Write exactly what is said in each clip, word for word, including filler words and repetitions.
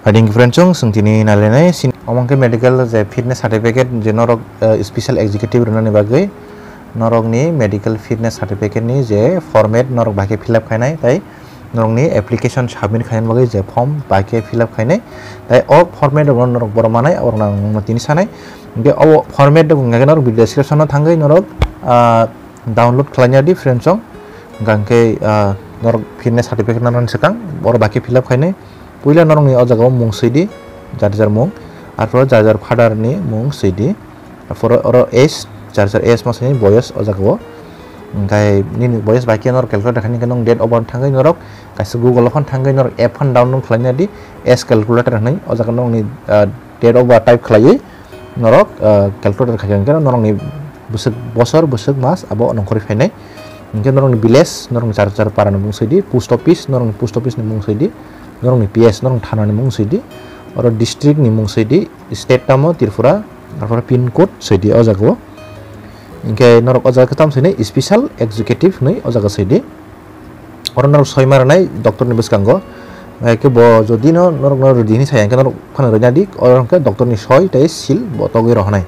Phaiding friend chong, sung tini nalainai sin-, omo khe medical je fitness certificate je norok, eh, special executive rwnani bagwi norokni medical fitness certificate ni je format norok bai khe fill up khainai, tai norokni application submit khaina bagwi je form bai khe fill up khainai, tai o format rok norok boro manai, orok nang tini sanai. Hingke o format rok hingke norok video description o thangwi norok, ah, download khlaina di friend chong. Hingke, ah, norok fitness certificate nanani swkang, oro bai khe fill up khainai. Puila norokni o jaga o mung swi di, jar jar mung. Arpor jar jar father ni mung swi di. Arpor oro age, jar jar age ma sini boyos o jaga o. Hingke nini boyos bai khe norok calculator khainai, hingke norok date of birth thangwi norok kaisa Google o phano thangwi norok app phano download khlaina di, age calculator hinwi. O jaga norokni, ah, date of birth type khlaiwi norok, ah, calculator khaikha hingke norokni bwswk bosor, bwswk mas abo nongkhorwi phainai. Hingke norokni village, norokni char char para ni mung swi di, post office, norokni post office ni mung swi di, norokni P S, norokni thana ni mung swi di, oro district ni mung swi di, state tamo Tripura, arpore pin code swi di o jaga o. Hingke norok o jaga khe tamo swi nai special executive hinwi o jaga swi di. Oro norok soi ma rwnai doctor ni bwskango. Hai khe bo jodi no norok no rwdi hinwi sai, hingke norok phano rwina di, oro hingke doctor ni soi tei seal bo togwi rohonai.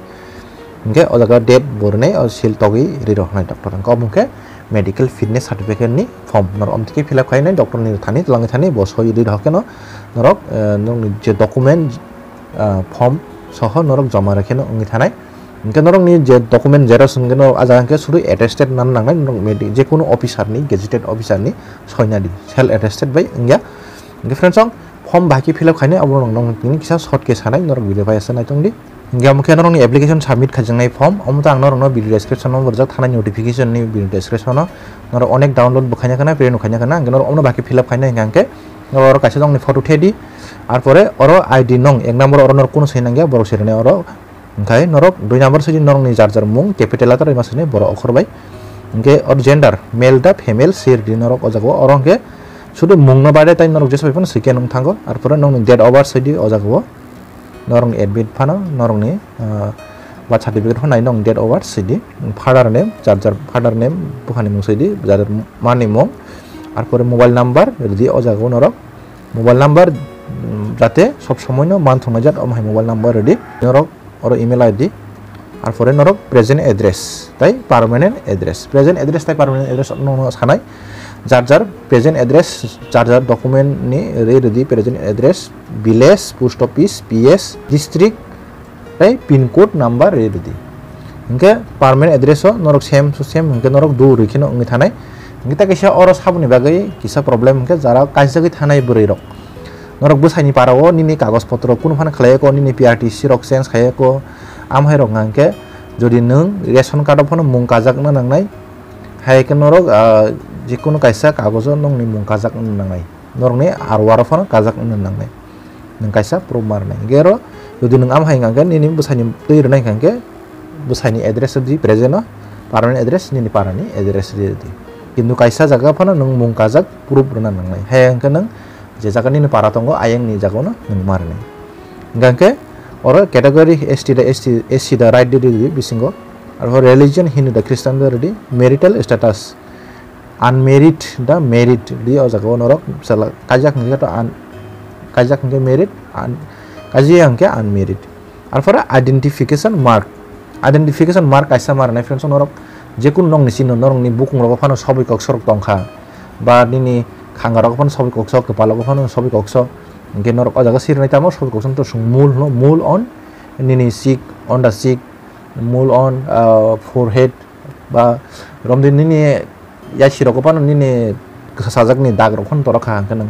Hingke o jaga date bo rwnai, o seal togwi ri rohonai doctor. Hingke omo hingke medical fitness certificate ni form norok omo twi khe fill up khainai doctor ni thani, twlangwi thani bo soi rwi rohor khe no norok, eh, norokni je document, ah, form soho norok joma rwkhe no wngwi thanai. Hingke norokni je document xerox hingke norok ah jaga hingke sudu attested nang nangnai, norok medi-, jekunu officer ni, gazetted officer ni soina di, self attested bai wngya. Hingke friends, ang form bahai khe fill up khainai, abo norok nong tini kisa short khe sanai, norok video bai asa naitong di. Hingke amo khe norokni application submit khaijaknai form, omo ta ang norokno video description o borjak thanai, notification ni video description o norok onek download bo khaina khana, print bo khaina khana, hingke norok omono bahai khe fill up khainai hingke hingke norok oro kaisa nokni photo the di, arpore oro I D nong ek number oro norok kunu soi nangya, borok soi rwnai oro. Hingke norok dui number sidi norokni jar jar mung, capital letter rwima sini borok okhor bai. Hingke or gender, male da female sir di norok o jaga o. Oro hingke sudu mung no baide tai norok jesa bai phano soi khe nung thango. Arpore norokni date of birth sidi o jaga o. Norokni admit phano, norokni, ah, birth certificate phano nai norokni date of birth sidi. Father name, jar jar father name, buphani mung sidi, jar jar mani mung. Arpore mobile number ridi o jaga o norok. Mobile number, mm, jate sob somoi no man thungnai jat, omo hai mobile number ridi. Norok oro email I D, arpore norok present address tai permanent address. Present address tai permanent address no, no sanai. Jar jar present address, jar jar document ni re redi present address, village, post office, P S, district, tai pin code number re redi. Hingke permanent address o norok same to same hingke norok do rikhe no wngwi thanai. Hingke ta kisa oro saboni bagwi kisa problem hingke jara kaisagwi thanai bwrwi rok. Norok bwsaini para o nini kagoj potro kunu phano khlai ya kho, nini P R T C rok change khai ya kho, am hai rok hingke jodi nwng ration card o phano mung kajak na nangnai, hai khe norok, ah, jekunu kaisa kagoj o nongni mung kajak na nangnai, norokni R O R o phano kajak na nangnai, nwng kaisa proof ma rwnai. Hingke oro jodi nwng am hai hingke nini bwsaini twi rwnai hingke bwsaini address di present o, permanent address nini para ni address di di. Kintu kaisa jaga phano nwng mung kajak proof rwna nangnai, hai hingke nwng je jaga nini para tongo, ayang ni jaga no nwng ma rwnai. Hingke oro category S T da S T, S C da right di ridi bisingo. Aro religion Hindu da Christian da ridi, marital status unmarried da married di o jaga o norok sala kajak hingke to un-, kajak hingke married, un-, kajiya hingke unmarried. Arpore identification mark. Identification mark kaisa ma rwnai friends, norok jekunu nokni sino norokni bukung rogo phano sobwi koksorok tongkha, ba nini khanga rogo phano sobwi koksok, kwpal rogo phano sobwi koksok, hingke norok o jaga sirnai tamo sobwi koksok to song mul hwno, mul on nini cheek, on the cheek, mul on, ah, forehead, ba romdi nini yaksi rogo phano nini kwsajakni dag rok phano torok kha, hingke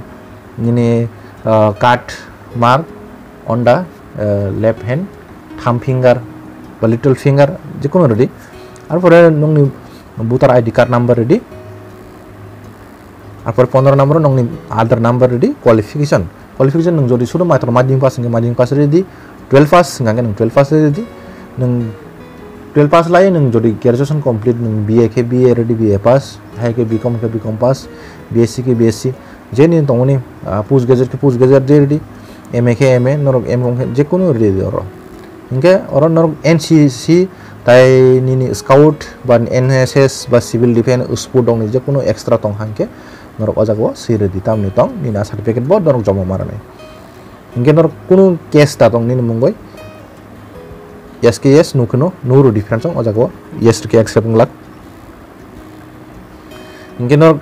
nini, ah, cut mark on the, ah, left hand, thumb finger ba little finger, jekunu rwdi. Arpore nongni voter I D card number rwdi. Arpore pondro number nongni Aadhaar number rwdi, qualification. Qualification nwng jodi sudo matro madhyamik pass hingke madhyamik pass rwdi, twelve pass hingke nwng twelve pass rwdi, nwng twelve pass lai nwng jodi graduation complete nwng B A khe B A rwdi, B A pass, hai khe B Com khe B Com pass, B S C khe B S C, je nini tongmani, ah, post graduate khe post graduate rwdi, M A khe M A, norok M Com khe jekunu rwdi oro. Hingke oro norok N C C tai nini scout ba N S S ba civil defense sport rokni jekunu extra tong hingke norok o jaga o swi rwdi, tamni tong nini a certificate bo norok joma ma rwnai. Hingke norok kunu case da tong nini mungoi. Yes ke yes, no ke no, no rw di friends, o jaga o yes rw ke accept wng lak. Hingke norok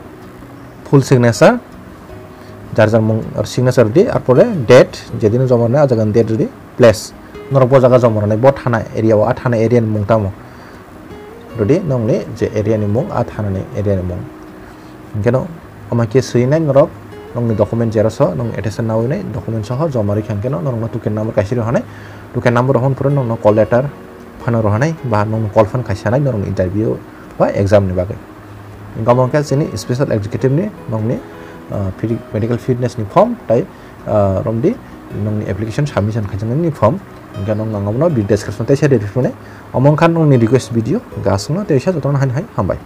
full signature, jar jar mung, ar signature di, ar pore date, jedino joma rwnai, o jaga ni date rw di, place. Norok bo jaga joma rwnai, bo thana area o, a thana area ni mung tamo. Rw di, nongni je area ni mung, a thana ni area ni mung. Hingke no, omo khe swinai norok, nongni document xerox o, nong attestation nawi nai, document soho joma rikha hingke no, norok no token number kaisa rw hanai, token number hon pore nongno call letter phano rw hanai, ba nongno call phano kaisa nai, norok interview ba exam ni bagwi. Hingke omo khe chini special executive ni nongni, ah, fiti-, medical fitness ni form, tai, ah, romdi nongni application submission khaijaknani form. Hingke nong ang abono video description tai share rw phone. Omo wngkha nongni request video, hingke aswkno tei sa jotono hai hai hambai.